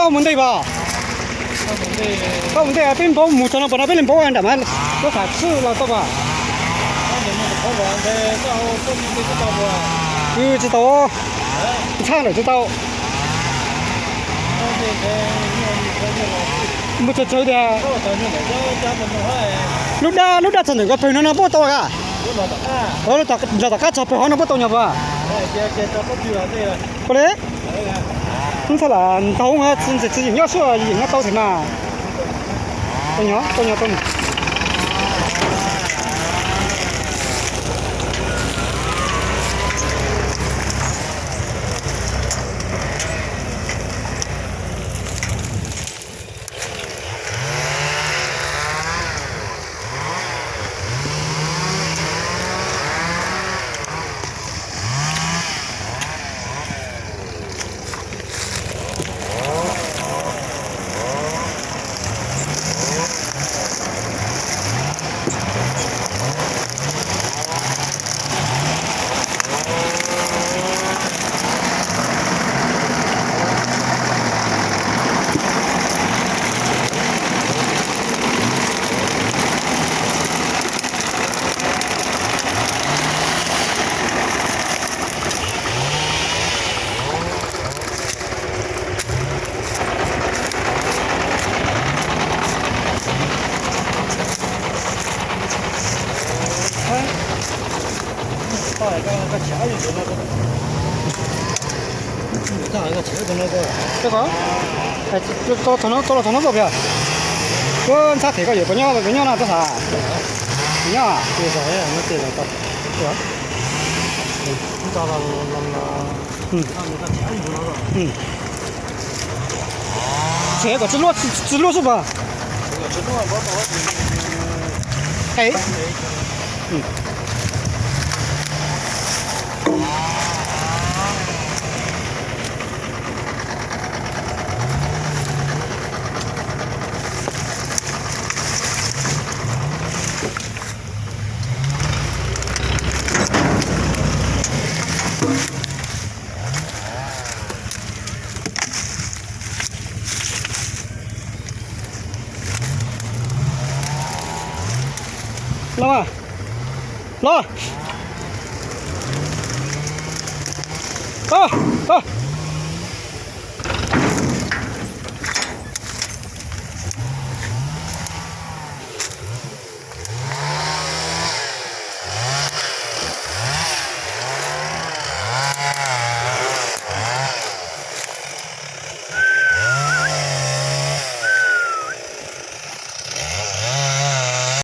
Koj mus ntej pas? Koj mus ntej, peb npaum mus txog no pas no peb li npaum nram mas lub xav txwj los tau pas? Tsis tau, ntshai lawm tsis tau. Mus tsawg tsawg tiag. Lub dab, lub dab txog ntawm ko pawg no no puab tau ka? Los tom qab txog pawg hov no puab tau nyo pas? Ua li, ntxhab lam ntaug ntxiv tsis yeem nyob xwb, yeem nyob tau thiab mas. Tau nyo, tau nyo tau. Tau los thaum no tau, thaum no tau pia. Koj ntxhab them koj yuav puas nyob, puas nyob no tau xav. Nyob. Tsev kom tsis luaj, tsis luaj xwb pas. Los, los. Los, los.